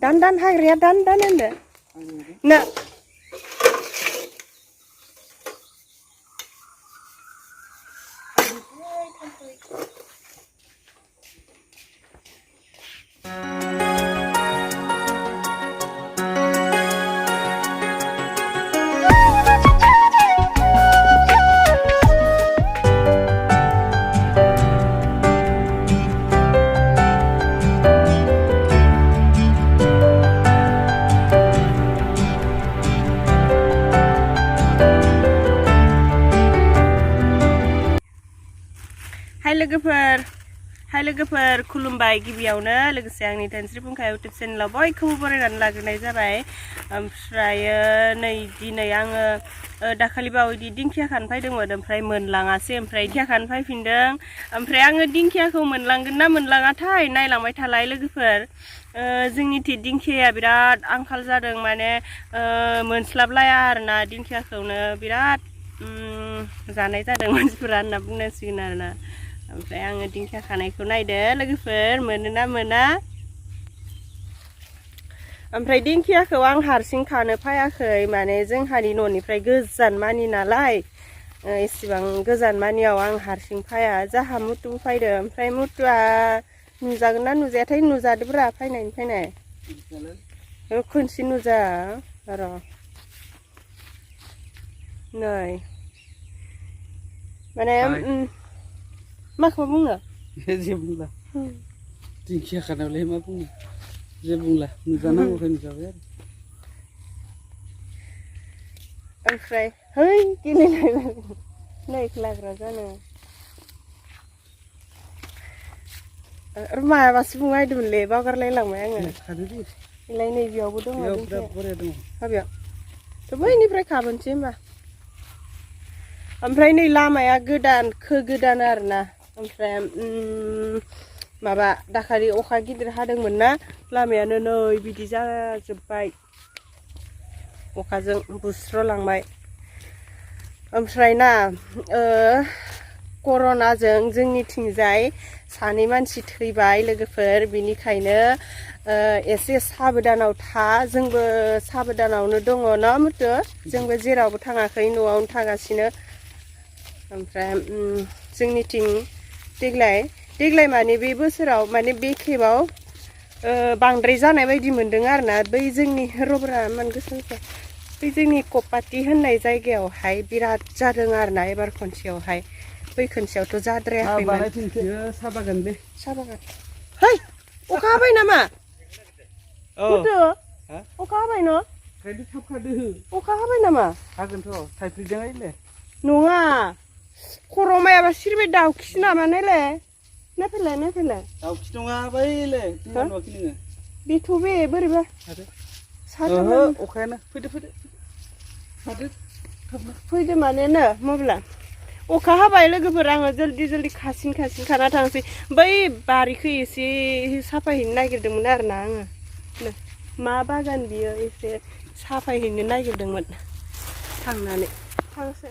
Dan haग्राया dan होनदो ना हाय लोगोफोर खुलुमबाय गिबियावनो लोगोसे आंनि धोनस्रि फुंखा इउटुब चेनेलाव बयखौबो बरायनानै लाग्रोनाय जाबाय ओमफ्राय नै दिनै आङो दाखालि बावैदि दिंखिया खानो फैदोंमोन ओमफ्राय मोनलाङासै ओमफ्राय दिंखिया खानो फैफिनदों ओमफ्राय आङो दिंखियाखौ मोनलांगोन ना मोनलाङाथाय नायलांबाय थालाय लोगोफोर जोंनिथिं दिंखियाया बिराद आंखाल जादों माने मोनस्लाबलाया आरोना दिंखियाखौनो बिराद जानाय जादों मानसिफोरा होनना बुंनांसिगोन आरोना ओमफ्राय आङो दिंखिया खानायखौ नायदो लोगोफोर मोनोना मोना ओमफ्राय दिंखियाखौ आं हारसिं खानो फायाखै माने जोंहानि न'निफ्राय गोजान मानि नालाय एसेबां गोजान मानियाव आं हारसिं फाया जाहा मुथु फायदो ओमफ्राय मुथुआ नुजागोन ना नुजायाथाय नुजादोब्रा फैनाय खनसे नुजा र' नै माने माखौ बुङो जे बुंला दिंखिया खानायावलाय मा बुङो जे बुंला नुजानांगौखाय नुजाबाय आरो ओमफ्राय है गेलेलायबाय नै लाग्रा जानो माबासो बुंनो नागिरदोंमोनलै बावगारलायलांबाय आङो इलाय नैबेयावबो दङ हाबायाव थ' बैनिफ्राय खाबोनसै होमबा ओमफ्राय नै लामाया गोदान आरोना ओमफ्राय माबा दाखालि अखा गिदिर हादोंमोन ना लामायानो नै बिदि जाजोब्बाय अखाजों बुस्र'लांबाय ओमफ्राय ना कर'नाजों जोंनिथिंजाय सानै मानसि थैबाय लोगोफोर बिनिखायनो एसे साबधानाव था जोंबो साबधानावनो दङ ना मुथु जोंबो जेरावबो थाङाखै न'आवनो थागासिनो ओमफ्राय जोंनिथिं देग्लाय माने बे बोसोराव माने बे खेबाव बांद्राय जानाय बायदि मोनदों आरोना बै जोंनि रब्रा मान गोसोमखौ बै जोंनि कपाटि होननाय जायगायावहाय बिराद जादों आरोना एबार खनसेयावहाय बै खनसेयावथ' जाद्रायाखैमोन साहा बागान है अखा हाबाय नामा मुथु अखा हाबाय न' अखा हाबाय नामा हागोनथ' थाइफ्रिदों ओइले नङा खर' मायाबा सिरिबाय दाउखिसो नामा नायलाय नायफैलाय दाउखि नङा बैले नुवाखै नोङो बेथ' बे बोरैबा अखायानो फैदो माने नो मब्ला अखा हाबाय लोगोफोर आङो जल्दि खासिन खाना थांसै बै बारिखौ एसे साफायहैनो नागिरदोंमोन आरोना आङो मा बागान बियो एसे साफायहैनो नागिरदोंमोन थांनानै थांसै